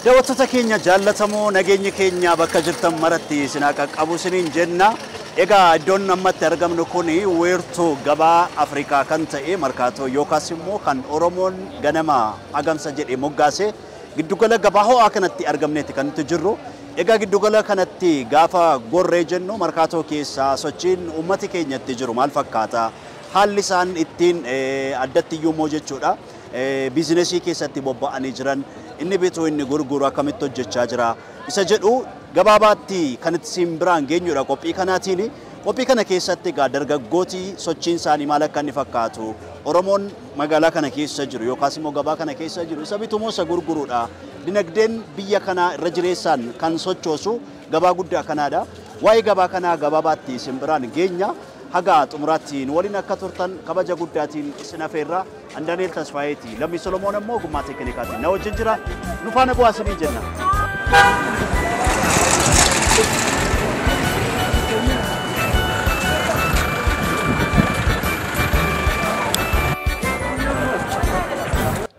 Daawwattoota keenya jaallatamoo, nageenyi keenya bakka jirtan maratti isin haa qaqqabu isiniin jenna. Egaa iddoon ammatti argamnu kun wiirtuu gabaa Afrikaa kan ta'e Markaatoo yookaas immoo kan Oromoon ganama agamsa jedhee moggaase giddugala gabaa ho'aa kanatti argamneeti kan nuti jirru. Egaa giddugala kanatti gaafa gorree jennu Markaatoo keessaa sochiin uummati keenyatti jiru maal fakkaata? Haalli isaan ittiin addatti iyyuu immoo jechuudha. Biizinesii keessatti bobba'anii jiran, inni bituu inni gurguru akkamitti hojjechaa jira isa jedhu gabaabaatti kan itti siin biraan geenyudha qophii kanaatiin. Qophii kana keessatti egaa dargaggooti sochiin isaanii maal akka inni fakkaatu, Oromoon magaalaa kana keessa jiru yookaas immoo gabaa kana keessa jiru isa bituu moo isa gurguruudha, dinagdeen biyya kanaa irra jireessaan kan sochoosu gabaa guddaa kanaadha. Waa'ee gabaa kanaa gabaabaatti isin biraan geenya. Haga xumuraatti nu waliin akka turtan kabaja guddaatiin isin afeerra. Andaaneel Tasfaayeeti. Lammii Solomoon immoo ogummaa teeknikaatiin na wajjin jira. Nu faana bu'aa isinii jenna.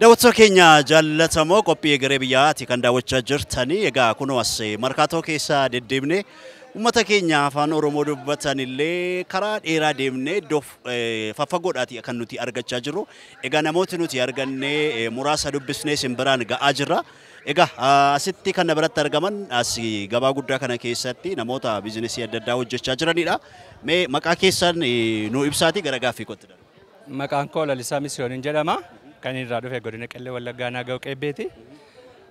Daawwattoota keenya jaallatamoo, qophii egeree biyyaati kan daawwachaa jirtanii. Egaa kunoo as Markaatoo keessa deddeebinee uummata keenya afaan Oromoo dubbatan illee karaa dheeraa deemnee iddoo faffagoodhaati kan nuti argachaa jirru. Egaa namooti nuti argannee muraasa dubbisnee isin biraan ga'aa jirra. Egaa asitti kan na biratti argaman as gabaa guddaa kana keessatti namoota biizinesii adda addaa hojjechaa jiranidha. Mee maqaa keessan nu ibsaatii gara gaaffii kootti darba. Maqaan koo Lalisaa Misiyooniin jedhama. Kan irraa dhufe godina Qellee Wallaggaa Naaga'u Qeebbeeti.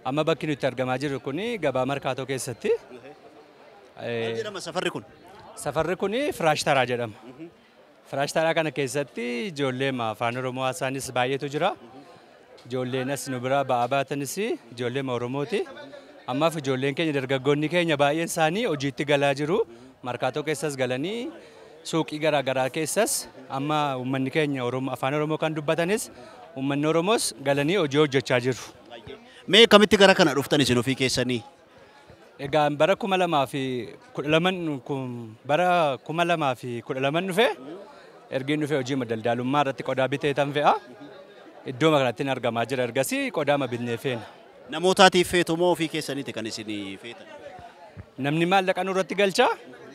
Amma bakki nuti argamaa jirru kun gabaa Markaatoo keessatti. Maal jedhama safarri kun? Safarri kun Firaash Taraa jedhama. Firaash Taraa kana keessatti ijoollee afaan Oromoo haasa'anis baay'eetu jira. Ijoolleen as nu biraa ba'aa baatanis ijoollee Oromooti. Ammaaf ijoolleen keenya, dargaggoonni keenya baay'een isaanii hojiitti galaa jiru. Markaatoo keessas galanii, suuqii garaagaraa keessas amma uummanni keenya afaan Oromoo kan dubbatanis, uummanni Oromoos galanii hojii hojjechaa jiru. Mee kamitti gara kana dhuftan isin ofii keessanii? Egaa bara 2012, bara 2012 dhufe. Ergiin dhufe hojii daldaalummaa irratti qodaa bitee tan fe'a. Iddoo kanatti argamaa jira. Ergasii qodaa ma bitnee feena. Namootaatiif feetu moo ofii keessaniiti kan isin feetan? Namni maallaqa nurratti galcha.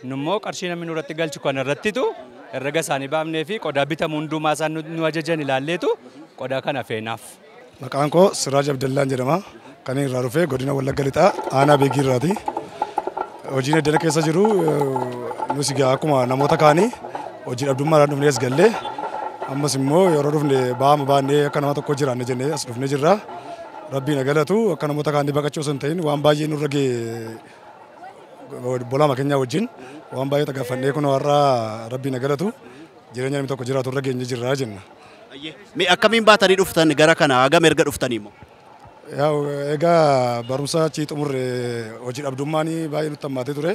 Nummoo qarshii namni nurratti galchu kana irrattitu herrega isaanii baafnee fi qodaa bitamu hundumaa isaan nu ajajan ilaalleetu qodaa kana feenaaf. Maqaan koo Siraaj Abdallaan jedhama. Kan irraa dhufe godina Wallagga Lixaa aanaa Beegii irraati. Hojiin iddoo keessa jiru, nus egaa akkuma namoota kaanii hojii dhabdummaadhaan dhufnee as gallee, ammas immoo yeroo dhufne ba'ama baannee akka nama tokko jiraanne jennee as dhufnee jirra. Rabbiin galatu, akka namoota kaanii baqachuu osoo hin ta'in waan baay'ee nurra ga'e bolaama keenya wajjin waan baay'ee tagaffannee kun warra Rabbiin galatu jireenya namni tokko jiraatu irra geenye jirra jenna. Mee akkamiin baatanii dhuftan gara kana, hagam erga dhuftanii immoo? Egaa barumsa achii xumurre, hojii dhabdummaan baay'ee nutti hammaatee ture.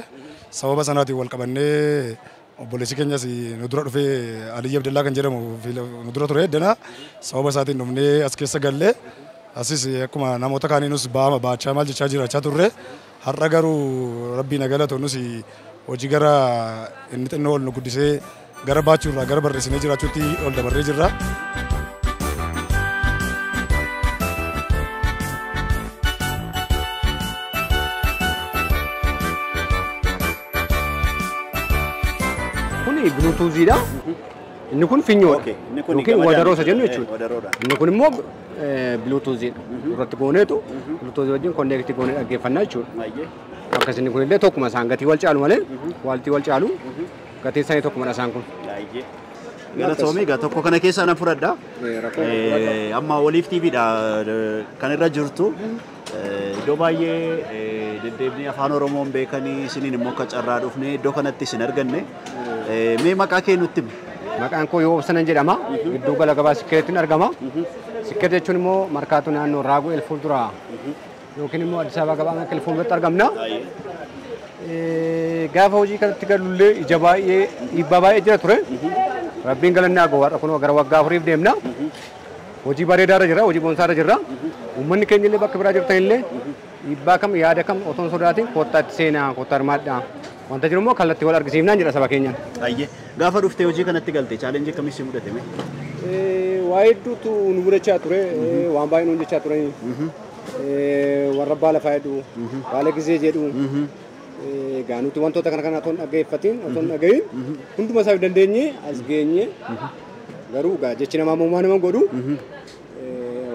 Sababa sanaatiin wal qabannee, obboleessi keenyas nu dura dhufee, Aliyyi Abdallaa kan jedhamu nu dura ture dana, sababa isaatiin dhufnee as keessa gallee, asis akkuma namoota kaanii nus ba'ama baachaa maal jechaa jiraachaa turre. Har'a garuu Rabbiin galatu, nus hojii gara inni xinnoo ol nu guddisee gara baachuurraa gara barreessinee jiraachuutti ol dabarree jirra. Kuni bluetoothiidha. Inni kun finyoodha. Inni kun yookiin wadaroo isa jennu jechuudha. Wadaroodha. Inni kun immoo bluetoothiidha. Irratti gooneetu bluetoothii wajjin connect goonee dhaggeeffannaa jechuudha. Akkas inni kun illee tokkuma, isaan gatii wal caalu malee, waaltii wal caalu, gatiin isaanii tokkumadha isaan kun. Galatoomii, egaa tokko kana keessaa nan fudhadha. Amma Waliif TVdha kan irra jirtu. Iddoo baay'ee deddeebinee afaan Oromoon beekanii, isiniin immoo akka carraa dhufnee iddoo kanatti isin arganne. Mee maqaa kee nutti himi? Maqaan koo Yoobsanan jedhama. Gidduu gala gabaa Sikkeetti argama. Sikkeet jechuun immoo Markaatoo naannoo Raagu'eel fuuldura yookiin immoo Addis Ababa gabaa Makeel fuulduratti argamna. Gaafa hojii kanatti galullee ija baay'ee, dhiibbaa baay'ee jira ture. Rabbiin galannaa gowwaadha, kun gara waggaa 4f deemna. Hojii bareedaa irra jira, hojii boonsaa irra jirra. Uummanni keenya illee bakka biraa jirtan illee dhiibbaa kam, yaada kam otoo hin sodaatin kottaa itti seenaa, kottaa hirmaadhaa. Wanta jiru immoo kallattii wal argisiifnaan jedha saba keenyaan. Ayyee. Gaafa dhuftee hojii kanatti galte challenge akkamii si mudate mee? Waa hedduutu nu mudachaa ture, waan baay'ee nu hojjechaa ture. Warra baala fayyadu, baala gizee jedhu. Egaa nuti wantoota kana kana otoo hin dhaggeeffatiin, otoo hin dhagahin hunduma isaa dandeenye as geenye. Garuu egaa jechi namaa moomaa nama godhu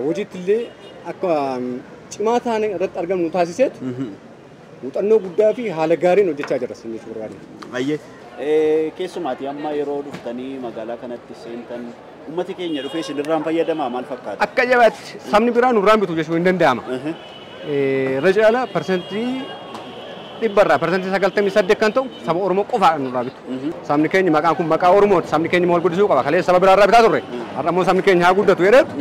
hojiitti illee akka cimaa taane irratti argamnu taasiseetu muuxannoo guddaa fi haala gaariin hojjechaa jirra sin jechuu barbaade. Ayyee. Keessumaati amma yeroo dhuftanii magaalaa kanatti seentan uummati keenya dhufee isinirraan fayyadamaa maal fakkaata? Akka jabaatti sabni biraa nurraan bitu jechuun hin danda'ama. Irra caala 98% kan ta'u saba Oromoo qofaadha nurraa bitu. Sabni keenya maqaan kun maqaa Oromooti. Sabni keenya wal guddisuu qaba. Kaleessa saba biraarraa bitaa turre. Har'a immoo sabni keenya haa guddatu jedheetu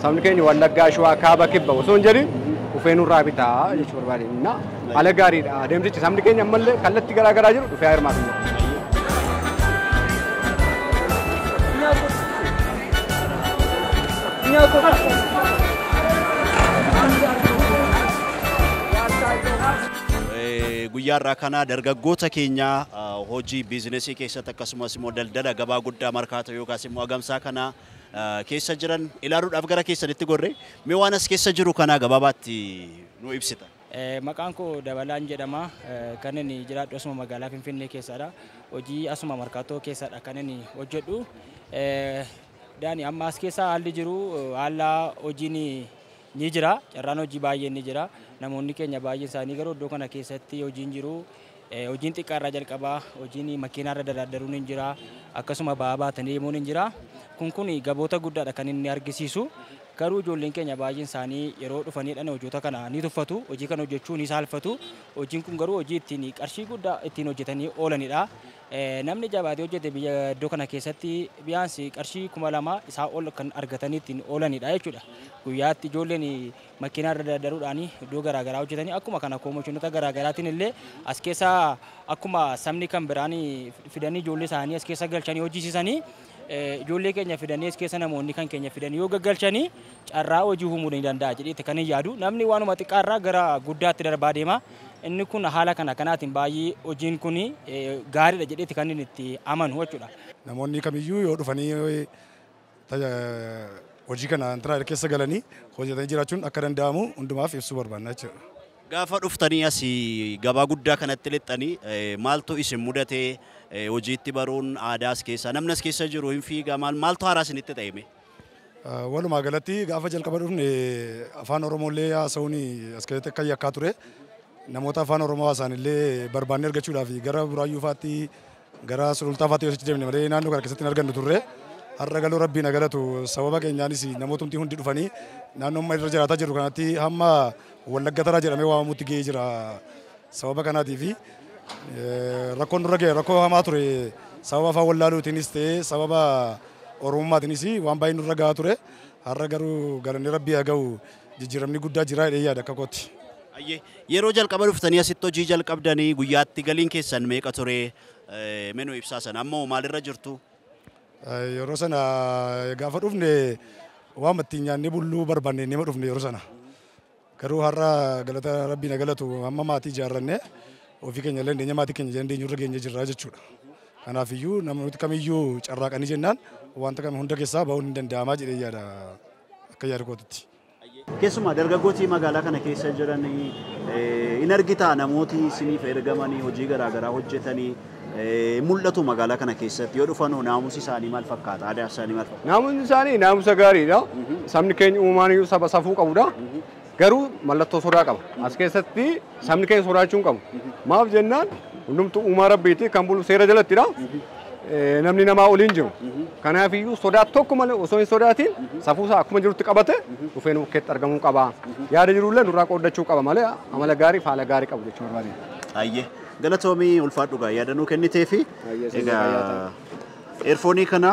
sabni keenya Wallaggaa, Shawaa, Kaaba, Kibba osoo hin jedhin dhufee nurraa bitaa jechuu barbaade. Haala gaariidha. Adeemsichi sabni keenya ammallee kallattii garaa garaa jiru dhufee haa hirmaatu. Guyyaa irraa kana dargaggoota keenya hojii biizinesii keessatti akkasumas immoo daldala gabaa guddaa Markaatoo yookaas immoo Agamsaa kana keessa jiran ilaaluudhaaf gara keessanitti gorre mee waan as keessa jiru kana gabaabaatti nu ibsita. Maqaan koo Dabalaan jedhama. Kan inni jiraadhu asuma magaalaa Finfinnee keessadha. Hojii asuma Markaatoo keessadha kan inni hojjedhu. Daani amma as keessa haalli jiru haala hojiin ni jira. Carraan hojii baay'een ni jira. Namoonni keenya baay'een isaanii garuu iddoo kana keessatti hojiin jiru. Hojiin xiqqaarraa jalqabaa, hojiin makiinaarra daraaddaruun hin jira. Akkasuma ba'aa baatanii deemuun hin jira. Kun gaboota guddaadha kan inni argisiisu. Garuu ijoolleen keenya baay'een isaanii yeroo dhufaniidhaan hojii kana ni tuffatu, hojii kana hojjechuu ni saalfatu. Hojiin kun garuu hojii ittiin qarshii guddaa ittiin hojjetanii oolanidha. Namni jabaatee hojjete biyya iddoo kana keessatti biyyaansi qarshii 2000 isaa ol kan argatanii ittiin oolanidha jechuudha. Guyyaatti ijoolleen makiinaarra daddaruudhaan iddoo garaagaraa hojjetanii akkuma kana koomishinota garaagaraatiin illee as keessa akkuma sabni kan biraan fidanii ijoollee isaanii as keessa galchanii hojjisiisanii ijoollee keenya fidanii as keessa namoonni kan keenya fidanii yoo gaggalchanii carraa hojii uumuu ni danda'a jedheetti kan hin yaadu. Namni waanuma xiqqaarraa gara guddaatti darbaa deema. Inni kun haala kana kanaatiin baay'ee hojiin kun gaariidha jedheetti kan inni itti amanu jechuudha. Namoonni kamiyyuu yoo dhufanii hojii kana antara keessa galanii hojjetanii jiraachuun akka danda'amu hundumaaf ibsuu barbaanna jechuudha. Gaafa dhuftanii asii gabaa guddaa kanatti lixxanii maaltu isin mudatee hojiitti baruun aadaas keessa namni as keessa jiru hin fiigaa maaltu haaraa isinitti ta'e? Walumaa galatti gaafa jalqaba dhufne afaan Oromooillee haasa'uun as keessatti akka yakkaa ture. Namoota afaan Oromoo haasa'an illee barbaannee argachuudhaaf gara Buraayyuu fa'aatti gara Sulultaa fa'aatti yoo deemne malee naannoo kana keessatti hin argannu turre. Har'a galuu Rabbiin galatu sababa keenyaanis namootumti hundi dhufanii naannoo amma irra jiraataa jirru kanatti hamma Wallagga Taraa jedhamee waamamutti ga'ee jira. Sababa kanaatiif rakkoon nurra ga'e rakkoo hamaa ture sababa afaan wallaaluutiinis ta'ee sababa Oromummaatiinis waan baay'ee nurra gahaa ture. Har'a garuu galanni Rabbii haa ga'u jijjiiramni guddaa jira jedhee yaada akka kootti. Yeroo jalqaba dhuftanii asitti hojii jalqabdanii guyyaatti galiin keessan meeqa ture? Mee nu ibsaa sana ammoo maalirra jirtu? Yeroo sana gaafa dhufne waan ittiin nyaannee bulluu barbaanne nama dhufne yeroo sana. Garuu har'a galata Rabbiin haa galatu amma maatii ijaarrannee ofii keenya illee dandeenya maatii keenya dandeenyurra geenye jirra jechuudha. Kanaafiyyuu namooti kamiyyuu carraaqanii jennaan wanta kam hunda keessaa ba'uun hin danda'amaa jedhee yaada akka yaada kootitti. Keessumaa dargaggooti magaalaa kana keessa jiran hin argitaa namooti isiniif ergamanii hojii garaagaraa hojjetanii mul'atu magaalaa kana keessatti yoo dhufan naamusi isaanii maal fakkaata? Aadaa isaanii maal fakkaata? Naamusni isaanii naamusa gaariidha. Sabni keenya uumaan iyyuu saba safuu qabudha. Garuu mallattoo sodaa qaba. As keessatti sabni keenya sodaachuu hin qabu. Maaf jennaan hundumtuu uumaa Rabbiiti kan bulu seera jalattidha. Namni namaa oliin jiru. Kanaafiyyuu sodaa tokko malee osoo hin sodaatiin safuusaa akkuma jirutti qabate dhufee nu bukkeetti argamuu qaba. Yaada jirullee nurraa qooddachuu qaba malee amala gaarii fi haala gaarii qabu jechuu barbaade. Ayyee galatoomii ulfaadhu gaa yaada nuu kennitee fi egaa eerfoonii kana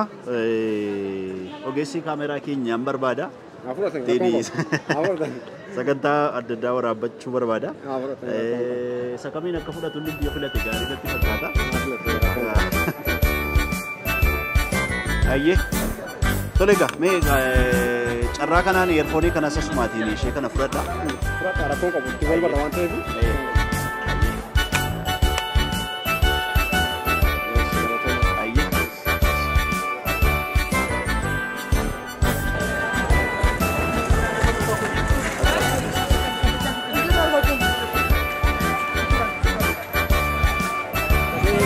ogeessi kaameraa keenyaan barbaada. Sagantaa adda addaa waraabbachuu barbaada. Isa kamiin akka fudhatu inni biyya filate gaarii natti fakkaata. Ayyee. Tole egaa mee carraa kanaan eerfoonii kana sasumaatiin ishee kana fudhadha. Fudhadha rakkoo qabu itti wal barra waan ta'eef. Ayyee.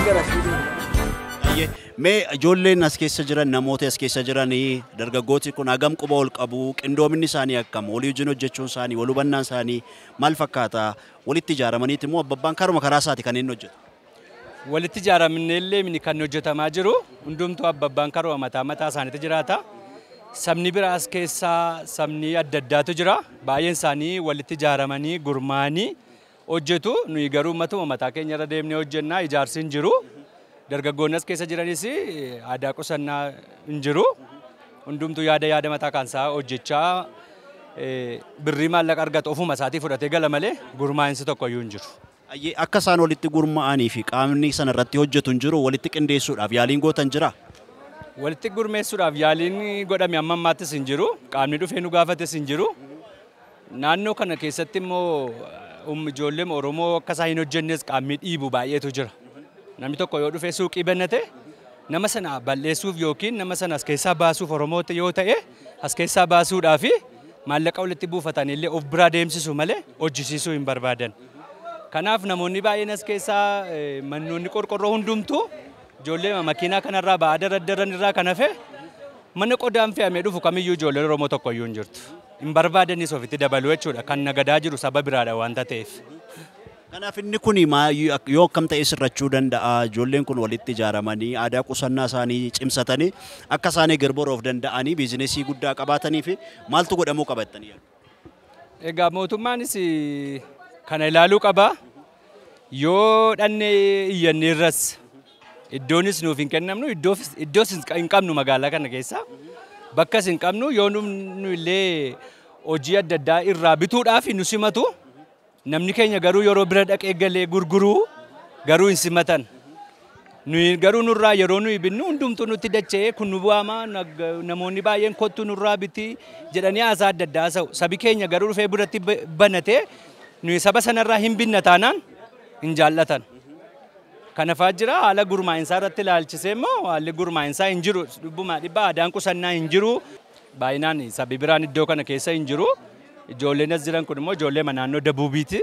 Gara asii deemna. Mee ijoolleen as keessa jiran, namoota as keessa jiran, dargaggooti kun hagam quba ol qabu? Qindoominni isaanii akkam? Walii wajjin hojjechuun isaanii, wal hubannaan isaanii maal fakkaata? Walitti ijaaramaniiti immoo abbabbaan karuma karaa isaati kan inni hojjetu? Walitti ijaaramnee illee kan hojjetamaa jiru hundumtuu abbabbaan karuma mataa mataa isaaniitti jiraata. Sabni biraas keessaa sabni adda addaatu jira. Baay'een isaanii walitti ijaaramanii gurmaa'anii hojjetu. Nuyi garuu matuma mataa keenya irra deemnee hojjennaa, ijaarsi hin jiru. Dargaggoonni as keessa jiranis aadaa qusannaa hin jiru. Hundumtuu yaada yaada mataa kansaa hojjechaa birrii maallaqa argatu ofuma isaatii fudhatee gala malee gurmaa'insi tokko iyyuu hin jiru. Akka isaan walitti gurmaa'anii fi qaamni sana irratti hojjetu hin jiru, walitti qindeessuudhaaf yaaliin gootan jira? Walitti gurmeessuudhaaf yaaliin godhame amma ammaattis hin jiru. Qaamni dhufee nu gaafates hin jiru. Naannoo kana keessatti immoo ijoolleen Oromoo akka isaan hin hojjennes qaamni dhiibu baay'eetu jira. Namni tokko yoo dhufee suuqii bannate nama sana balleessuuf yookiin nama sana as keessaa baasuuf Oromoo yoo ta'e as keessaa baasuudhaaf maallaqa walitti buufatan illee of biraa deemsisu malee hojjisiisuu hin barbaadan. Kanaaf namoonni baay'een as keessaa mannoonni qorqorroo hundumtuu ijoollee makiinaa kanarraa ba'aa daraddaran irraa kan hafe mana qodaan fe'amee dhufu kamiyyuu ijoolleen Oromoo tokko iyyuu hin jirtu. Hin barbaadanis ofitti dabaluu jechuudha. Kan nagadaa jiru saba biraadha waanta ta'eef. Kanaaf inni kun yoo akkam ta'e sirrachuu danda'a? Ijoolleen kun walitti ijaaramanii aadaa qusannaa isaanii cimsatanii akka isaan egerboroof danda'anii biizinesii guddaa qabaatanii fi maaltu godhamuu qaba jettanii yaaddu? Egaa mootummaanis kana ilaaluu qaba. Yoo dhannee iyyannee irras iddoonis nuuf hin kennamnu, iddoos hin qabnu magaalaa kana keessa. Bakkas hin qabnu, yoo nu illee hojii adda addaa irraa bituudhaaf nu simatu. Namni keenya garuu yeroo bira dhaqee galee gurguruu garuu hin simatan. Nuyi garuu nurraa yeroo nuyi binnu hundumtuu nutti dacha'ee kun nu bu'aama, namoonni baay'een kottu nurraa biti jedhanii haasaa adda addaa haasa'u. Sabi keenya garuu dhufee biratti banatee nuyi saba sanarraa hin binna taanaan hin jaallatan. Kanafaa jira haala gurmaa'insaa irratti ilaalchisee immoo haalli gurmaa'insaa hin jiru. Dhibbumaa dhibba aadaan qusannaa hin jiru. Baay'inaan sabi biraan iddoo kana keessa hin jiru. Ijoolleen as jiran kun immoo ijoollee naannoo Dabuubiiti.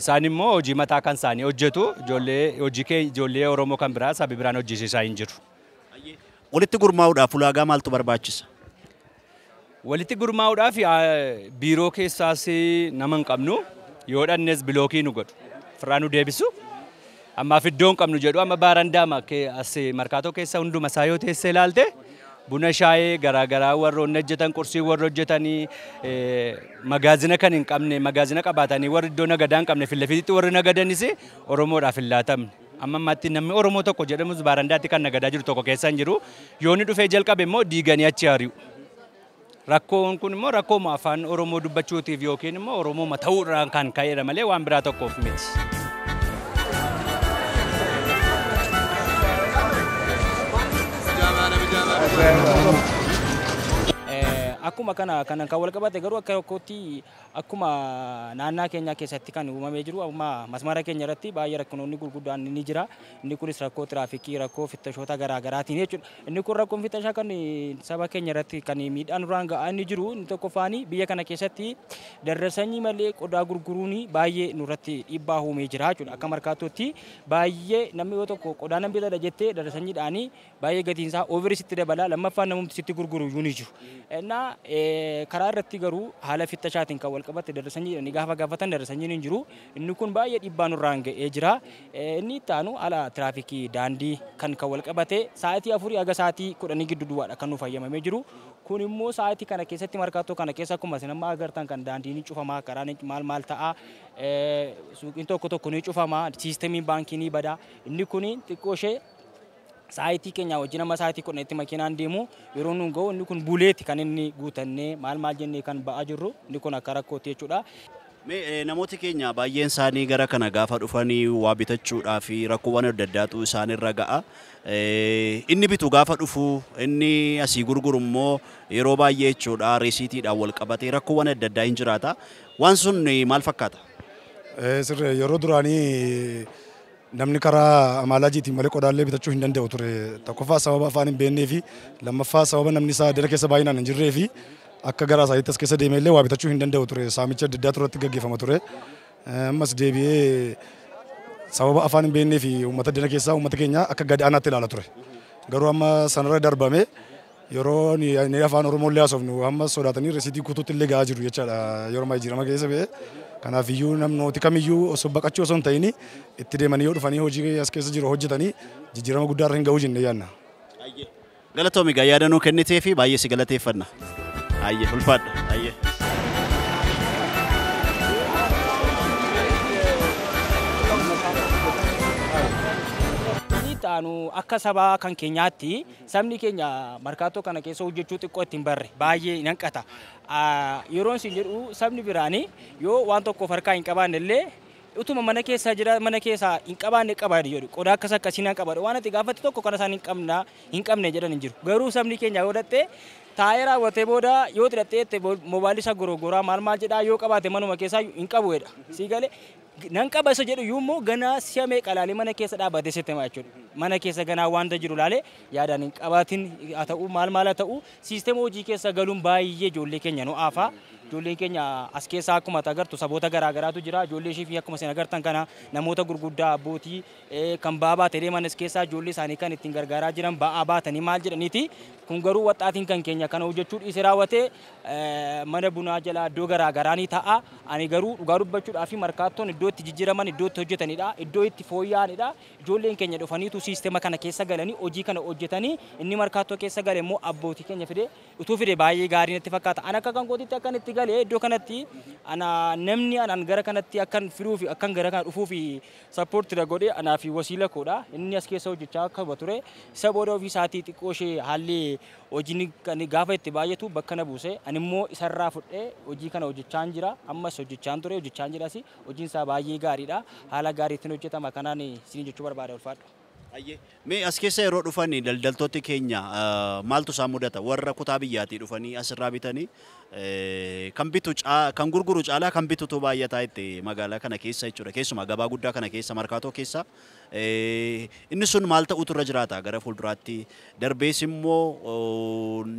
Isaan immoo hojii mataa kan isaanii hojjetu. Ijoollee hojii kee ijoollee Oromoo kan biraa sabi biraan hojjisiisaa hin jiru. Walitti gurmaa'uudhaaf ulaagaa maaltu barbaachisa? Walitti gurmaa'uudhaaf biiroo keessaas nama hin qabnu. Yoo dhannes bilookii nu godhu. Firraa nu deebisu. Ammaaf iddoo hin qabnu jedhu. Amma baarandaama as Markaatoo keessa hunduma isaa yoo teessee ilaalte buna shaayee garaagaraa warroonni hojjetan, qursii warri hojjetanii, magaazina kan hin qabne, magaazina qabaatanii warri iddoo nagadaa hin qabne, fillafiitti warri nagadanis Oromoodhaaf hin laatamne. Amma ammaatti namni Oromoo tokko jedhamus baarandaatti kan nagadaa jiru tokko keessa hin jiru. Yoo inni dhufee jalqabe immoo diiganii achi ari'u. Rakkoon kun immoo rakkooma afaan Oromoo dubbachuutiif yookiin immoo Oromoo ta'uudhaan kan ka'edha malee waan biraa tokkoof miti. Akkuma kana kan wal qabate garuu akka rakkootti akkuma naannaa keenya keessatti kan uumamee jiru amma masmara keenya irratti baay'ee rakkinoonni gurguddaan ni jira. Inni kunis rakkoo tiraafikii, rakkoo fittashoota garaagaraatiin jechuudha. Inni kun rakkoon fittashaa kan saba keenya irratti kan miidhaan duraan ga'aa inni jiru inni tokkoffaani biyya kana keessatti darrasanyii malee qodaa gurguruun baay'ee nurratti dhiibbaa uumee jira jechuudha. Akka Markaatootti baay'ee namni yoo tokko qodaa nan bitadha jettee darrasanyiidhaanii baay'ee gatiin isaa overisitti dabala, lammaffaan namumti sitti gurguru iyyuu ni jiru. Innaa karaa irratti garuu haala fittashaatiin kan wal qabate darrasanyiidhaan gaafa gaafatan darrasanyiin hin jiru. Inni kun baay'ee dhiibbaa nurraan ga'ee jira. Inni itti aanu haala tiraafikii daandii kan wal qabate sa'aatii 4 haga sa'aatii 10 gidduu duwwaadha kan nuuf fayyamamee jiru. Kun immoo sa'aatii kana keessatti Markaatoo kana keessa akkuma isin amma agartan kan daandiin ni cufamaa, karaan maal maal ta'a, suuqiin tokko tokko ni cufamaa, siistemiin baankii ni bada. Inni kun xiqqoo ishee sa'aatii keenya wajjin amma sa'aatii 10tti makiinaan deemu yeroo nuun ga'u inni kun buleeti kan inni guutannee maal maal jennee kan ba'aa jirru inni kun akka rakkootti jechuudha. Mee namooti keenya baay'een isaanii gara kana gaafa dhufanii waa bitachuudhaa fi rakkoowwan adda addaatu isaanirra ga'a. Inni bitu gaafa dhufu inni asii gurguru immoo yeroo baay'ee jechuudha reesiitiidhaan wal qabatee rakkoowwan adda addaa hin jiraata. Waan sun maal fakkaata? Sirrii yeroo duraanii namni karaa amaalaajiitiin malee qodaallee bitachuu hin danda'u ture. Tokkoffaa sababa afaan hin beeknee fi lammaffaa sababa namni isaa dara keessa baay'inaan hin jirree fi akka garaa isaatti as keessa deemee illee waa bitachuu hin danda'u ture. Saamicha adda addaa turatti gaggeeffama ture. Ammas deebi'ee Sababa afaan hin beeknee fi uummata dina keessaa uummata keenya akka gad aanaatti ilaala ture. Garuu amma sanarra darbame yeroo ni afaan Oromoo illee haasofnu amma sodaatanii risiitii kutuutti illee gahaa jiru jechaadha yeroo ammaa jijjiirama keessa ba'e. Kanaafiyyuu namnooti kamiyyuu osoo baqachuu osoo hin ta'in itti deemanii yoo dhufanii hojii as keessa jiru hojjetanii jijjiirama guddaa irra hin ga'u jennee yaadna. Galatoomi egaa yaada nuu kennitee fi baay'ee si galateeffanna. Ayyee ulfaadha. Ayyee. Anu akka sabaa kan keenyaatti sabni keenya markaatoo kana keessa hojjechuu xiqqoo ittiin barre baay'ee hin hanqata. Yeroon isin jedhu sabni biraanii yoo waan tokko of harkaa hin qabaanne illee utuma mana keessa jira mana keessa hin qabaanne qabaadhi jedhu qodaa akkas akkasii nan qabaadha waan ati gaafatte tokko kana isaan hin qabna hin qabne jedhan hin jiru. Garuu sabni keenya yoo dhatte taa'ee raawwatee booda yoo xidhattee mobaayilii isaa gorogoraa maal maal jedhaa yoo qabaate manuma keessaa hin qabu jedha. Sii galee nan qaba isa jedhu immoo ganaa si'a meeqa laalee mana keessa dhaabbatee sitti hima jechuudha. Mana keessa ganaa wanta jiru laalee yaadaan hin qabaatin haa ta'u maal maal haa ta'u siisteema hojii keessa galuun baay'ee ijoollee keenya nu aafa. Ijoolleen keenya as keessa akkuma agartu saboota garaa garaatu jira. Ijoollee ishee fi akkuma isin agartan kana namoota gurguddaa abbootii kan ba'aa baatee deeman as keessaa ijoollee isaanii kan ittiin gargaaraa jiran ba'aa baatanii maal jedhaniiti. Kun garuu waxaatiin kan keenya kana hojjechuu dhiisee raawwatee mana bunaa jala iddoo garaa garaa ni ta'a. Ani garuu dhugaa dubbachuudhaa fi markaattoon iddoo itti jijjiiraman iddoo itti hojjetanidha. Iddoo itti fooyya'anidha. Ijoolleen keenya dhufaniitu siisteema kana keessa galanii hojii kana hojjetanii inni markaattoo keessa gale immoo abbootii keenya fide utuu fide baay'ee gaarii natti fakkaata. Ani akka kan kootitti akkan itti galee iddoo kanatti ana namni anaan gara kanatti akkan fiduu fi akkan gara kana dhufuu fi sappoortii godhe anaa fi wasiila koodha. Inni as keessa hojjechaa akka ture isa booda ofii isaatii xiqqoo ishee haalli hojiin kan gaafa itti baay'atu bakka na buuse ani immoo isarraa fudhee hojii kana hojjechaan jira ammas hojjechaan ture hojjechaan jiras hojiin isaa baay'ee gaariidha haala gaariitiin hojjetama kanaan isin jechuu barbaada ulfaadha. Mee as keessa yeroo dhufan daldaltooti keenya maaltu isaan mudata warra kutaa biyyaatii dhufanii asirraa bitanii kan bitu kan gurguru caalaa kan bitutu baay'ataa itti magaalaa kana keessa jechuudha keessumaa gabaa guddaa kana keessa markaatoo keessa inni sun maal ta'utu irra jiraata gara fuulduraatti darbees immoo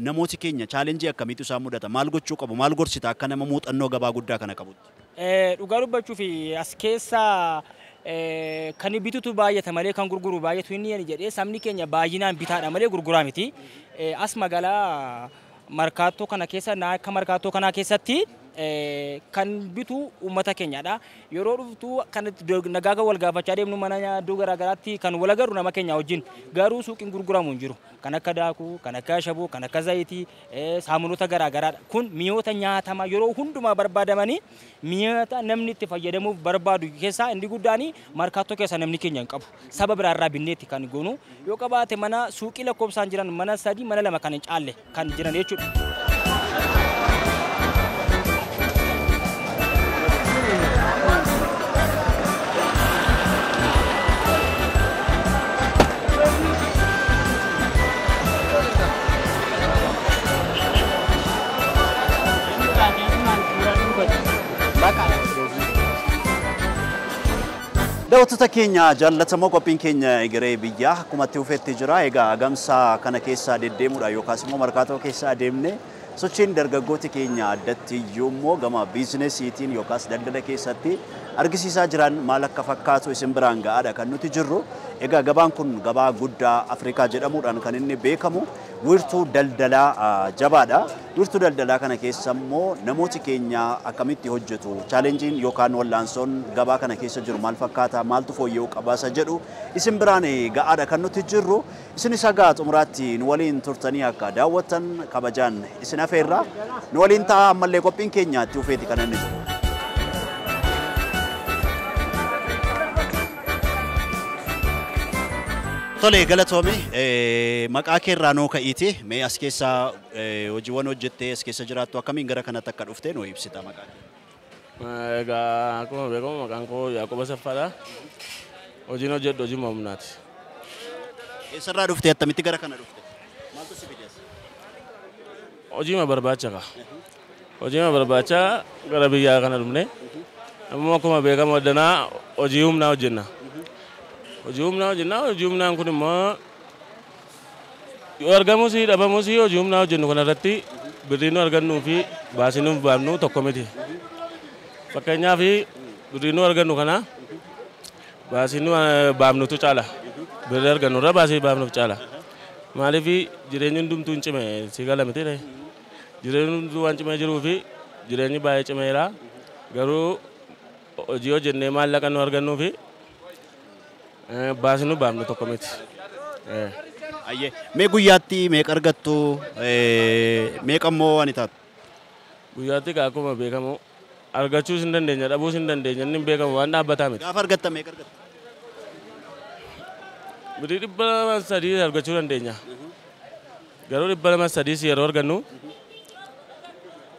namooti keenya chaalenjii akkamiitu isaan mudata maal gochuu qabu maal gorsita akka nama muuxannoo gabaa guddaa kana qabutti. Dhugaa dubbachuuf as keessa kan bitutu baay'ata malee kan gurguru baay'atu inni jedhee sabni keenya baay'inaan bitaadha malee gurguraa miti. As magaalaa markaatoo kana keessa akka markaatoo kanaa keessatti kan bitu uummata keenyadha. Yeroo dhuftu kan nagaa wal gaafachaa deemnu mana iddoo garaa garaatti kan wal agarru nama keenya wajjin garuu suuqiin gurguramu hin jiru. Kan akka daakuu, kan akka ashaboo, kan akka zayitii, saamunoota garaa garaadha. Kun mi'oota nyaatamaa yeroo hundumaa barbaadamanii mi'oota namni itti fayyadamuuf barbaadu keessaa inni guddaan markaatoo keessa namni keenya hin qabu. Saba biraarraa binneetti kan goonu yoo qabaate mana suuqii lakkoofsaan jiran mana 3 mana 2 kan hin caalle kan jiran jechuudha. Daawwattoota keenya jaallatamoo qophiin keenya egeree biyyaa akkuma itti fufetti jira. Egaa agamsa kana keessa deddeemuudha yookaas immoo markaatoo keessa adeemne sochiin dargaggooti keenya addatti iyyuu immoo gama biizinesiitiin yookaas daldala keessatti argisiisaa jiran maal akka fakkaatu isin biraan ga'aadha kan nuti jirru. Egaa gabaan kun gabaa guddaa Afrikaa jedhamuudhaan kan inni beekamu wiirtuu daldalaa jabaadha. Wiirtuu daldalaa kana keessa immoo namooti keenya akkamitti hojjetu, chaalenjiin yookaan wallaansoon gabaa kana keessa jiru maal fakkaata, maaltu fooyya'uu qaba isa jedhu isin biraan ga'aadha kan nuti jirru. Isin isa ga'a xumuraatti nu waliin turtanii akka daawwattan kabajaan isin afeerra. Nu waliin ta'a ammallee qophiin keenya itti fufeeti kan inni jiru. Tole galatoome maqaa keerraa nuu ka'iiti mee as keessa hojiiwwan hojjettee as keessa jiraattu akkamiin gara kanatti akka dhufte nuu ibsita maqaa kee. Egaa akkuma beekamu maqaan koo Yaaqoob Asaffaadha. Hojiin hojjedhu hojii humnaati. Eessarraa dhufte attamitti gara kana dhufte? Maaltu si fide as? Hojiima barbaacha kaa. Hojiima barbaacha gara biyyaa kana dhufne. Ammoo akkuma beekamu addanaa hojii humnaa hojjenna. Hojii humnaa hojjenna. Hojii humnaan kun immoo yoo argamus dhabamus hojii humnaa hojjennu kanarratti birrii nu argannuu fi baasii nu baafnu tokko miti. Fakkeenyaaf birrii nu argannu kana Baasiin baafnutu caala. Birrii argannurra baasii baafnuuf caala. Maaliif jireenyi hundumtuu hin cime si gala miti ree. Jireenyi hundumtuu waan cimee jiruu fi jireenyi baay'ee cimeera. Garuu hojii hojjennee maallaqa nu argannuu fi baasii nu baafnu tokko miti. Ayyee mee guyyaatti meeqa argattu meeqa immoo ani taatu? Guyyaatti akkuma beekamu argachuus hin dandeenya dhabuus hin dandeenya inni hin beekamu waan dhaabbataa miti. Gaafa argatta meeqa argatta? Birrii 203 argachuu dandeenya. Garuu 203 yeroo argannu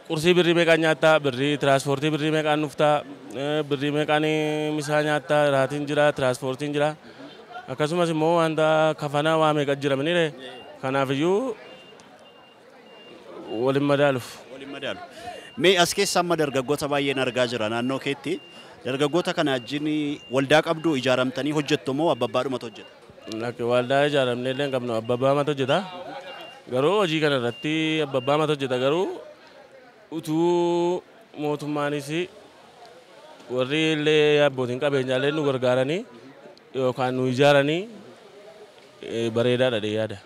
qursii birrii meeqaan nyaattaa, birrii tiraanspoortii birrii meeqaan dhuftaa, birrii meeqaan misaa nyaattaa, raatiin jira, tiraanspoortiin jira. Akkasumas immoo wanta kafanaa waa meeqa jira minire. Kanaafiyyuu waliin madaaluuf. Waliin madaalu. Mee as keessa amma dargaggoota baay'een argaa jira naannoo keetti. Dargaggoota kana wajjin waldaa qabdu ijaaramtanii hojjettu moo abbabbaadhumatu hojjeta? Lakki waldaa ijaaramnee illee hin qabnu abbabbaamatu hojjeta. Garuu hojii kana irratti abbabbaamatu hojjeta garuu utuu mootummaanis warri illee abbootiin qabeenyaallee nu gargaaranii yookaan nu ijaaranii bareedaadha yaada.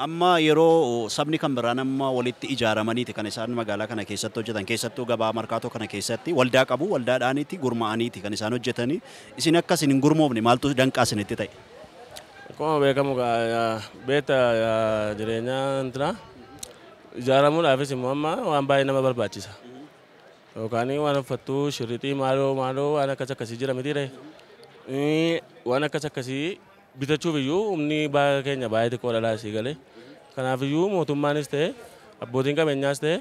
Amma yeroo sabni kan biraan amma walitti ijaaramaniiti kan isaan magaalaa kana keessatti hojjetan keessattuu gabaa markaatoo kana keessatti waldaa qabu waldaadhaaniiti gurmaa'aniiti kan isaan hojjetanii isin akka isin hin gurmoofne maaltu danqaa isinitti ta'e? Akkuma beekamu beekta jireenya intina ijaaramuudhaafis immoo amma waan baay'ee nama barbaachisa. Yookaan waan uffattuu shirrixii maaloo maaloo waan akkas akkasii jira miti ree. Waan akkas akkasii bitachuuf iyyuu humni keenya baay'ee xiqqoo dhalaa asii galee. Kanaaf iyyuu mootummaanis ta'e abbootiin qabeenyaas ta'e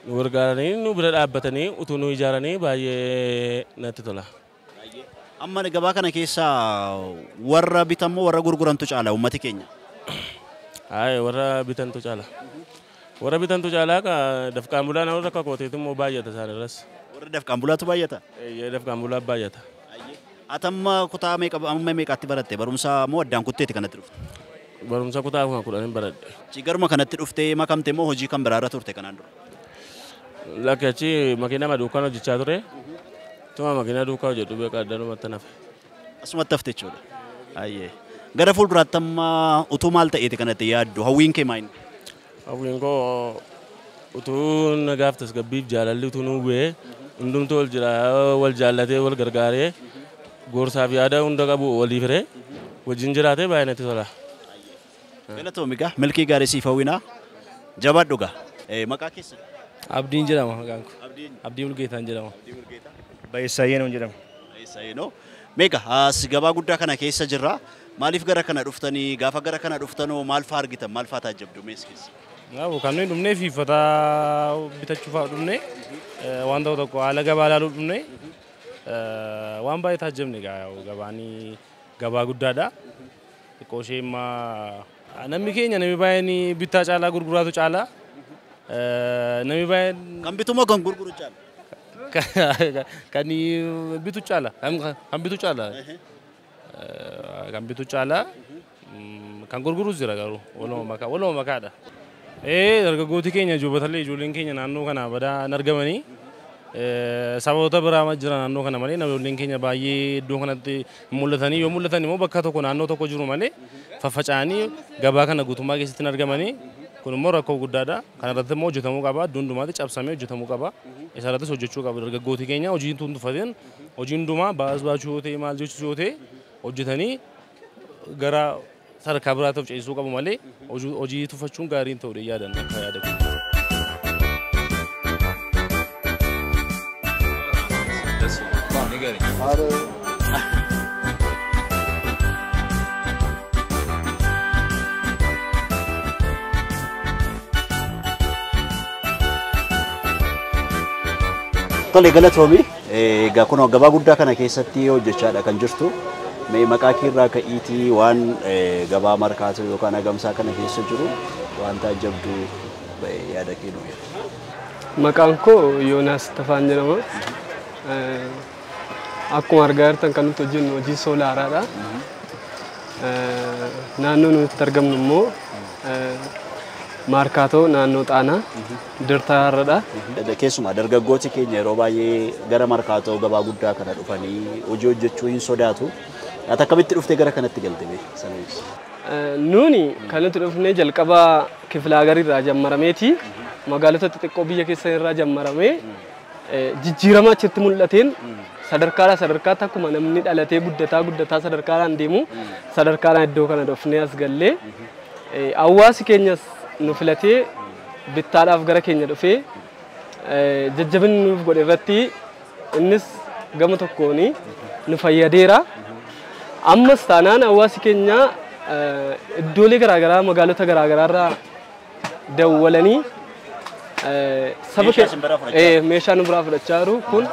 nu gargaaranii nu bira dhaabbatanii utuu nu ijaaranii baay'ee natti tola. Amma gabaa kana keessa warra bitammoo warra gurgurantu caala uummati keenya? Aye warra bitantu caala. Warra bitantu caala dafqaan bulaa nama rakka kooteetu immoo baay'ata isaan irras. Warra dafqaan bulaatu baay'ata? Eeyyee dafqaan bulaa baay'ata. Atamma kutaa meeqa amma meeqaatti baratte barumsa moo addaan kutteeti kanatti dhufte? Barumsa kutaa 10 baradhe. Achi garuma kanatti dhuftee makamte moo hojii kan biraarra turte kanaan dura? Lakki achi makiinaa duukaan hojjechaa ture. Tuma makiinaa duukaa hojjedhu beekaa addanumatti nafe. Asumatti hafte jechuudha. Ayyee. Gara fuulduraatti amma utuu maal ta'eeti kanatti yaaddu? Hawwiin kee maal? Hawwiin koo utuu nagaaf tasgabbiif jaalalli utuu nuu bu'ee hundumtuu wal jira wal jaallatee wal gargaaree gorsaaf yaada hunda qabu walii firee wajjin jiraatee baay'ee natti tola. Galatoomi gaa milkii gaarii siif hawwinaa jabaadhu gaa. Maqaa keessan? Abdiin jedhama maqaan koo. Abdii Mulgeetaan jedhama. Baay'isaa Yeenoo jedhama. Baay'isaa Yeenoo. Meeqa as gabaa guddaa kana keessa jirra. Maaliif gara kana dhuftanii gaafa gara kana dhuftanoo maal fa'aa argitan maal fa'aa taajjabdu mees keessa? Naafu kan nuyi dhufnee fi uffata bitachuu fa'aa dhufnee waan ta'u tokko haala gabaa ilaaluu dhufnee waan baay'ee taajjabne gabaanii gabaa guddaadha. Xiqqoo ishee immoo namni keenya namni baay'een bittaa caalaa gurguraatu caalaa namni baay'een. Kan bitu moo kan gurguru caala? Kan bitu caala kan bitu caala kan bitu caala kan gurgurus jira garuu waluma makaadha. Dargaggooti keenya ijoollee ijoolleen keenya naannoo kana badaa hin argamanii sababoota biraa jira naannoo kana malee ijoolleen keenya baay'ee iddoo kanatti mul'atanii yoo mul'atan immoo bakka tokko naannoo tokko jiru malee faffaca'anii gabaa kana guutummaa keessatti hin argamanii kun immoo rakkoo guddaadha. Kana irratti immoo hojjetamuu qaba. Iddoo hundumaatti cabsamee hojjetamuu qaba. Isa irrattis hojjechuu qaba. Dargaggooti keenya hojii hin tuffatin hojii hundumaa baas baachuu yoo ta'e maal jechuu yoo ta'e hojjetanii gara sadarkaa biraatti of ceesisuu qabu malee hojii tuffachuun gaarii hin ta'u yaadan akka yaada. Tole galatoomi egaa kunoo gabaa guddaa kana keessatti hojjechaadha kan jirtu. Mee maqaa kee irraa ka'iitii waan gabaa markaatoo yookaan agamsaa kana keessa jiru waan taajjabdu yaada kee nuu yaada. Maqaan koo Yoonaas Tafaan jedhama. Akkuma argaa jirtan kan nuti hojjennu hojii soolaaraadha. Naannoo nuti argamnu immoo Markaatoo naannoo Xaanaa Dirtaarradha. Keessumaa dargaggooti keenya yeroo baay'ee gara Markaatoo gabaa guddaa kana dhufanii hojii hojjechuu hin sodaatu. Ati akkamitti dhuftee gara kanatti galte mee sana ibsi? Nuuni kan nuti dhufnee jalqaba Kiflaa irraa jammarameeti. Magaalota xixiqqoo biyya keessa irraa jammaramee jijjiirama achitti mul'ateen sadarkaadhaa sadarkaatti akkuma namni dhalatee guddataa guddataa sadarkaadhaan deemu sadarkaadhaan iddoo kana dhufnee as gallee hawaasi keenyas nu filatee bittaadhaaf gara keenya dhufee jajjabinni nuuf godhe irratti innis gama tokkoon nu fayyadeera. Ammas taanaan hawaasi keenya iddoolee garaagaraa magaalota garaagaraa irraa dawwalanii saba meeshaa nu biraa fudhachaa jiru kun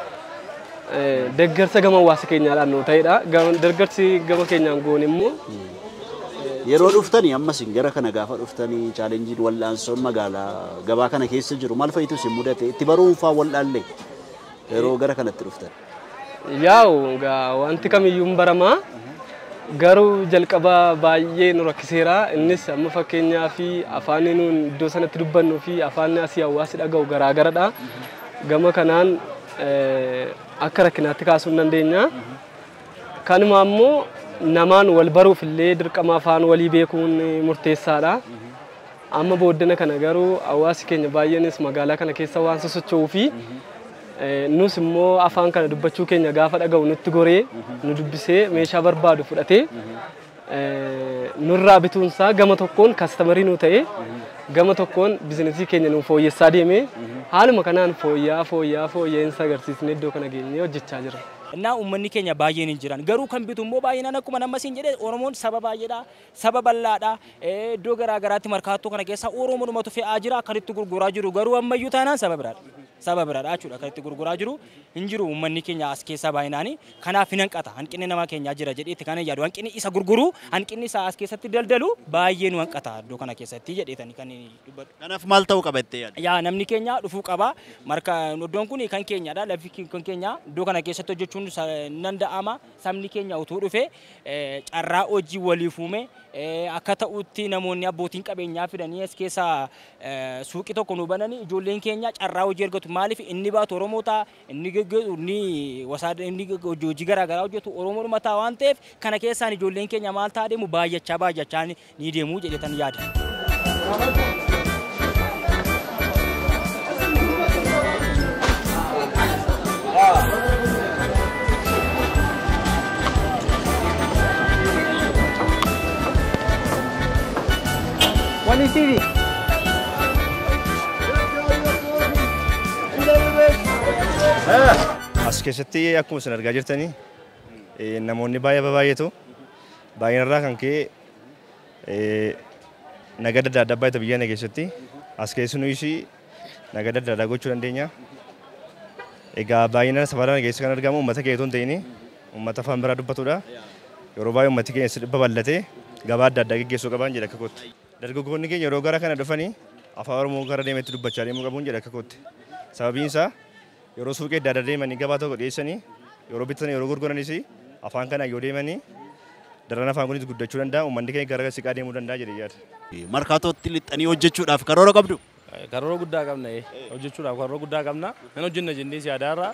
deeggarsa gama hawaasa keenyaadhaan nu ta'edha. Deeggarsi gama keenyaan goone immoo yeroo dhuftanii ammas gara kana gaafa dhuftanii chaalenjiin wal'aansoon magaalaa gabaa kana keessa jiru maal fa'itu isin mudate itti baruunfaa wal'aallee yeroo gara kanatti dhuftan? Yaa'u wanti kamiyyuu hin baramaa garuu jalqaba baay'ee nu rakkiseera. Innis amma fakkeenyaa fi afaan nuun iddoo sanatti dubbannuu fi afaan asii hawaasi dhaga'u garaagaradha. Gama kanaan akka rakkinaatti kaasuu hin dandeenya. Kanuma ammoo namaan wal baruuf illee dirqama afaan walii beekuun murteessaadha. Amma booddena kana garuu hawaasi keenya baay'eenis magaalaa kana keessa waan sosocho'uu fi nus immoo afaan kana dubbachuu keenya gaafa dhaga'u nutti goree nu dubbisee meeshaa barbaadu fudhatee nurraa bituunsaa gama tokkoon kastamarii nu ta'e gama tokkoon bizinesii keenya nu fooyyessaa deeme haaluma kanaan fooyyaa fooyyaa fooyya'insa agarsiisnee iddoo kana geenyee hojjechaa jirra. Innaa uummanni keenya baay'een hin jiran garuu kan bitu immoo baay'inaan akkuma nama siin jedhe Oromoon saba baay'eedha saba bal'aadha iddoo garaa garaatti markaatoo kana keessa Oromoodhumatu fe'aa jira kan itti gurguraa jiru garuu ammayyuu taanaan saba biraadha saba biraadha jechuudha kan itti gurguraa jiru hin jiru uummanni keenya as keessa baay'inaani kanaaf hin hanqata hanqinni nama keenyaa jira jedheetti kan yaadu hanqinni isa gurguru hanqinni isa as keessatti daldalu baay'ee nu hanqata iddoo kana keessatti jedheetani kan dubbadhu. Kanaaf maal ta'uu qaba jettee yaadda? Yaa namni keenya dhufuu qaba marka iddoon kun kan keenyadha lafi kan keenya iddoo kana keessatti hojjechuun danda'ama sabni keenya utuu dhufe carraa hojii waliif uume akka ta'utti namoonni abbootiin qabeenyaa fidanii as keessa suuqii tokko nu bananii ijoolleen keenya carraa hojii argatu maaliif inni baatu Oromoo ta'a inni geggeessu inni wasaada inni hojii garaa garaa hojjetu Oromoodhuma ta'a waan ta'eef kana keessaan ijoolleen keenya maal ta'a deemu baay'achaa baay'achaa ni deemu jedhetan yaada. As keessatti akkuma isin argaa jirtanii namoonni baay'ee baay'eetu baay'inarraa kan ka'e nagada adda addaa baay'eetu biyya kana keessatti as keessa nuyis nagada adda addaa gochuu dandeenya. Egaa baay'inaan safara kana keessa kan argamu uummata keenya otoo hin ta'in uummata afaan biraa dubbatudha. Yeroo baay'ee uummati keenya babal'atee gabaa adda addaa geggeessuu qaban jedha akka kootti. Dargaggoonni keenya yeroo gara kana dhufanii afaan Oromoo gara deemetti dubbachaa deemuu qabuun jedha akka kootti. Sababiin isaa yeroo suuqii adda addaa deemanii gabaa tokko dhiyeessanii yeroo bitan yeroo gurguranis afaan kana yoo deemanii daran afaan kunis guddachuu danda'a uummanni keenya gara siqaa deemuu danda'a jedhee yaada. Markaatootti lixxanii hojjechuudhaaf karoora qabdu? Karoora guddaa qabna hojjechuudhaaf karoora guddaa qabna nan hojjenna jennee yaadaarra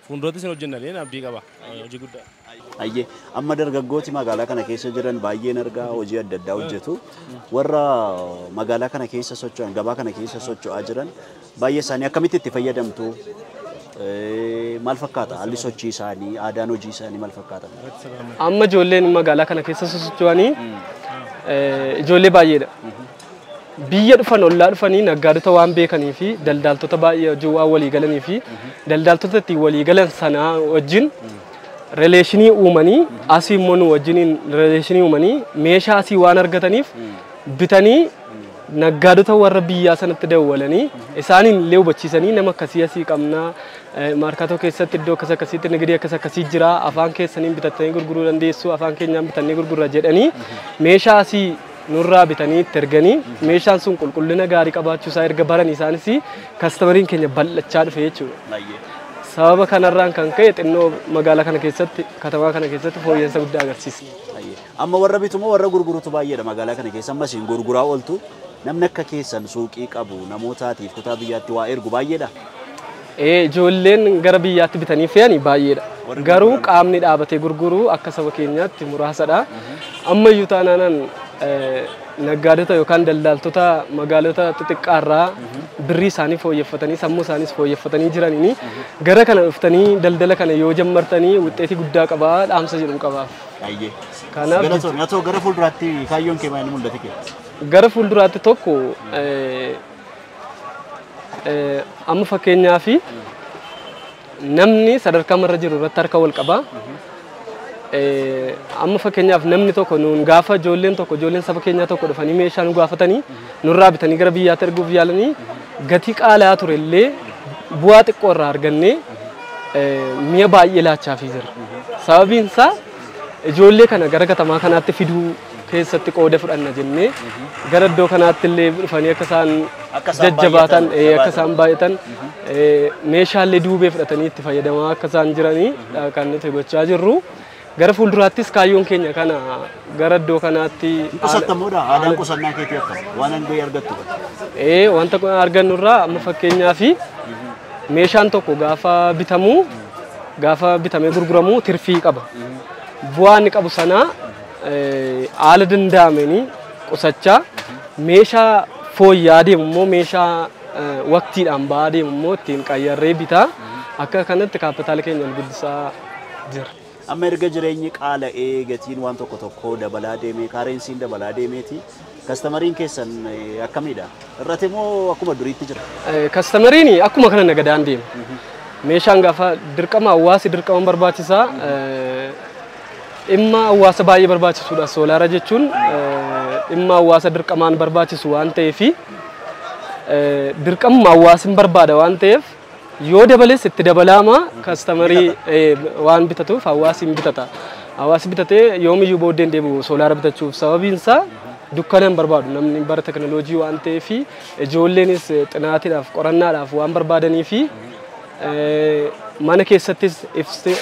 fuuldurattis hin hojjenna jedheen abdii qaba hojii guddaa. Ayyee amma dargaggooti magaalaa kana keessa jiran baay'een argaa hojii adda addaa hojjetu warra magaalaa kana keessa socho'an gabaa kana keessa socho'aa jiran baay'ee isaanii akkamitti itti fayyadamtu? Maal fakkaata haalli sochii isaanii aadaan hojii isaanii maal fakkaata? Amma ijoolleen magaalaa kana keessa socho'anii ijoollee baay'eedha. Biyya dhufan ollaa dhufanii naggaadota waan beekanii fi daldaaltota baay'ee wajjin waan walii galanii fi daldaaltota ittiin walii galan sanaa wajjin rileeshinii uumanii asii immoo nu wajjiniin rileeshinii uumanii meeshaa asii waan argataniif bitanii naggaadota warra biyyaa sanatti dawwalanii isaaniin illee hubachiisanii nama akkasii asii qabnaa maarkaatoo keessatti iddoo akkas akkasiitti nagadi akkas akkasii jira afaan keessaniin bitattanii gurguruu dandeessu afaan keenyaan bitannee gurgurra jedhanii meeshaa asii nurraa bitanii itti erganii meeshaan sun qulqullina gaarii qabaachuu isaa erga baran isaanis kastamariin keenya bal'achaa dhufe jechuudha. Sababa kanarraan kan ka'e xinnoo magaalaa kana keessatti katamaa kana keessatti fooyya'insa guddaa agarsiisa. Amma warra bitu moo warra gurgurutu baay'eedha magaalaa kana keessa ammas hin gurguraa ooltu. Namni akka keessan suuqii qabu namootaatiif kutaa biyyaatti waa ergu baay'eedha. Ijoolleen gara biyyaatti bitanii fe'anii baay'eedha. Garuu qaamni dhaabatee gurguru akka saba keenyaatti muraasadha. Ammayyuu taanaan naggaadota yookaan daldaltoota magaalota xixiqqaarraa birrii isaanii fooyyeffatanii sammuu isaaniis fooyyeffatanii jiraniini gara kana dhuftanii daldala kana yoo jammartanii wuxxeetii guddaa qabaa dhaamsa jedhu qabaaf. Kanaaf galatoon haa ta'u gara fuulduraatti kaayyoon kee maal mul'ate kee? Gara fuulduraatti tokko amma fakkeenyaaf namni sadarkaa marra jiru irratti harka wal qaba. Amma fakkeenyaaf namni tokko nuun gaafa ijoolleen tokko ijoolleen saba keenyaa tokko dhufanii meeshaa nu gaafatanii nurraa bitanii gara biyyaatti erguuf yaalanii gatii qaalaa ture illee bu'aa xiqqoo irraa argannee mi'a baay'ee laachaafii jira. Sababiin isaa ijoollee kana gara katamaa kanaatti fiduu keessatti qooda fudhanna jennee gara iddoo kanaatti illee dhufanii akka isaan jajjabaatan akka isaan baay'atan meeshaalee duubee fudhatanii itti fayyadamaa akka isaan jiranii kan nuti gochaa jirru. Gara fuulduraattis kaayyoon keenya kana gara iddoo kanaatti qusattamuudha. Aadaan qusannaa keetii akkam waan hanga argattu? Wanta argannu irraa amma fakkeenyaaf meeshaan tokko gaafa bitamu gaafa bitamee gurguramu tirfii qaba. Bu'aa inni qabu sana haala danda'ameen qusachaa meeshaa fooyya'aa deemu immoo meeshaa waqtiidhaan ba'aa deemu immoo ittiin qayyarree bitaa akka kanatti kaapitaala keenya ol guddisaa jira. Amma erga jireenyi qaala'ee gatiin waan tokko tokko dabalaa deemee kaarensiin dabalaa deemeeti kastamariin keessan akkamiidha? Irratti moo akkuma duriitti jira? Kastamariin akkuma kana nagadaan deema. Meeshaan gaafa dirqama hawaasi dirqama barbaachisaa dhimma hawaasa baay'ee barbaachisuudha. Soolaara jechuun dhimma hawaasa dirqamaan barbaachisu waan ta'eef dirqamuma hawaasni barbaada waan ta'eef yoo dabales itti dabalaama kastamarii waan bitatuuf hawaasni bitata. Hawaasni bitatee yoomiyyuu booddeen deebi'u soolaara bitachuuf sababiin isaa dukkana hin barbaadu namni bara teknooloojii waan ta'eef ijoolleenis xinaatiidhaaf qorannaadhaaf waan barbaadanii fi mana keessattis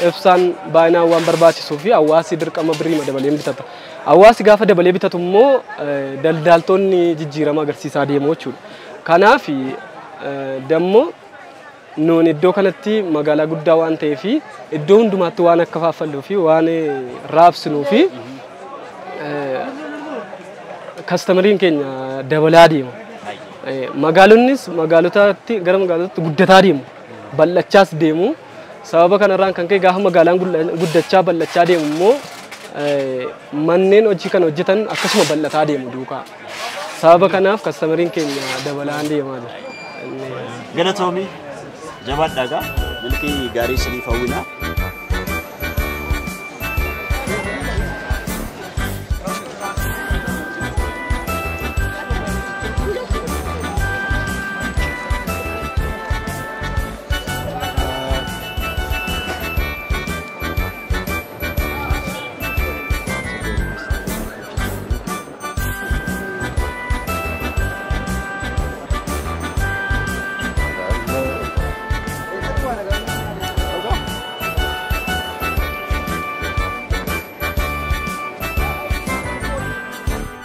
ibsaan baay'inaan waan barbaachisuu fi hawaasni dirqama birrii dabalee bitata. Hawaasni gaafa dabalee bitatu immoo daldaltoonni jijjiirama agarsiisaa deemu jechuudha. Kanaaf dammoo nuun iddoo kanatti magaalaa guddaa waan ta'eef iddoo hundumaatti waan akka faffalluu fi waan raabsinuu fi kastamariin keenya dabalaa deema. Magaalonnis magaalotatti gara magaalotatti guddataa deemu. Bal'achaas deemu. Sababa kanarraan kan ka'e gaafa magaalaan guddachaa bal'achaa deemu immoo manneen hojii kana hojjetan akkasuma bal'ataa deemu duukaa. Sababa kanaaf kastamariin keenya dabalaa deemaa jira. Galatoomii jabaadhaa milkii gaarii isiniif hawwina.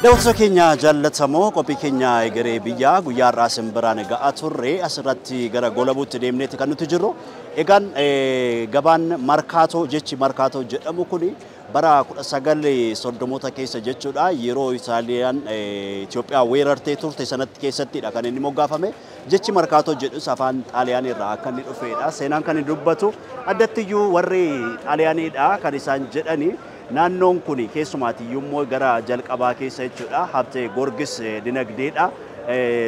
Daawwattoota keenya jaallatamoo qophii keenya egeree biyyaa guyyaa har'aa simbiraan ga'aa turre asirratti gara Golabuutti deemneeti kan nuti jirru. Egaan gabaan Markaatoo jechi Markaatoo jedhamu kuni bara 1930 keessa jechuudha yeroo Itaaliyaan Itoophiyaa weerartee turte sanatti keessattidha kan inni moggaafame. Jechi Markaatoo jedhus afaan Xaaliyaanii irraa akka inni dhufedha. Seenaan kan inni dubbatu addattiyyuu warri Xaaliyaaniidha kan isaan jedhani. Naannoon kun keessumaatiyyuu immoo gara jalqabaa keessa jechuudha Habtee Goorgis dinagdeedha.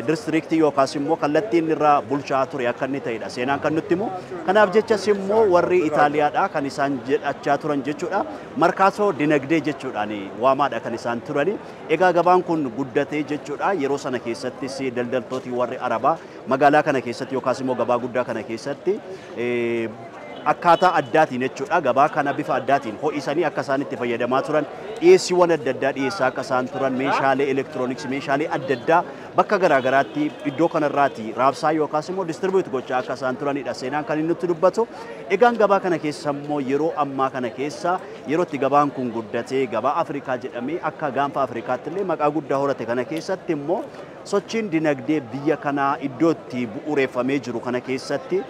Distriktii yookaas immoo kallattiin irraa bulchaa ture akka inni ta'edha seenaan kan nutti himu. Kanaaf jechas immoo warri Itaaliyaadha kan isaan jedhachaa turan jechuudha. Markaatoo dinagdee jechuudhaan waamaadha kan isaan turani. Egaa gabaan kun guddatee jechuudha yeroo sana keessattis daldaltooti warri Arabaa magaalaa kana keessatti yookaas immoo gabaa guddaa kana keessatti Akkaataa addaatiin jechuudha gabaa kana bifa addaatiin ho'isanii akka isaan itti fayyadamaa turan, dhiyeessiiwwan adda addaa dhiyeessaa akka isaan turan, meeshaalee elektirooniksii, meeshaalee adda addaa bakka garaagaraatti iddoo kanarraati raabsaa yookaas immoo distribute gochaa akka isaan turanidha seenaan kan inni nutti dubbatu. Egaan gabaa kana keessa immoo yeroo ammaa kana keessa yeroo itti gabaan kun guddatee gabaa Afrikaa jedhamee akka gaanfa Afrikaatti illee maqaa guddaa horate kana keessatti immoo sochiin dinagdee biyya kanaa iddoo itti bu'uureffamee jiru kana keessatti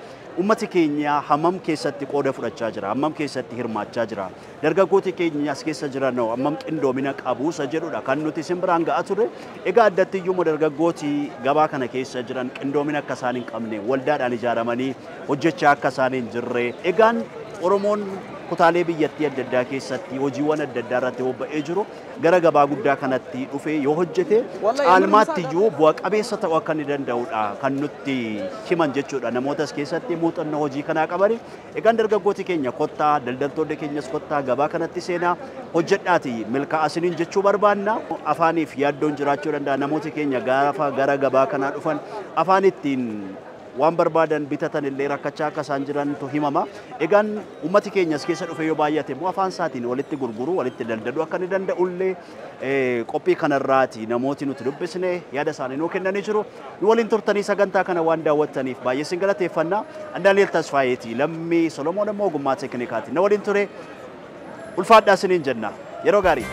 ummati keenya hammam keessatti qooda fudhachaa jira, hammam keessatti hirmaachaa jira, dargaggooti keenya as keessa jiran hammam qindoomina qabu isa jedhudha kan nuti isin biraan ga'aa turre. Egaa addatti iyyuu dargaggooti gabaa kana keessa jiran qindoomina akka isaan hin qabne, waldaadhaan ijaaramanii hojjechaa akka isaan hin jirre. Egaan Oromoon kutaalee biyyattii adda addaa keessatti hojiiwwan adda addaa irratti bobba'ee jiru gara gabaa guddaa kanatti dhufee yoo hojjete caalmaatti iyyuu bu'a qabeessa ta'uu akka inni danda'udha kan nutti himan jechuudha namootas keessatti muuxannoo hojii kanaa qabani. Egaan dargaggooti keenya kottaa, daldaltoonni keenyas kottaa gabaa kanatti seenaa hojjedhaati milkaa'aa isiniin jechuu barbaanna. Afaaniif yaaddoon jiraachuu danda'a namooti keenya gaafa gara gabaa kanaa dhufan afaan ittiin waan barbaadan bitatan illee rakkachaa akka isaan jirantu himama. Egaan ummati keenyas keessa dhufe yoo baay'ate immoo afaan isaatiin walitti gurguruu, walitti daldaluu akka inni danda'ullee qophii kanarraati namooti nuti dubbisne yaada isaanii nuu kennanii jiru. Nu waliin turtanii sagantaa kana waan daawwattaniif baay'ee isin galateeffanna. Daani'el Tasfaayeeti, Lammii Solomoon immoo ogummaa teeknikaati. Na waliin ture, ulfaadhaa isiniin jenna. Yeroo gaarii.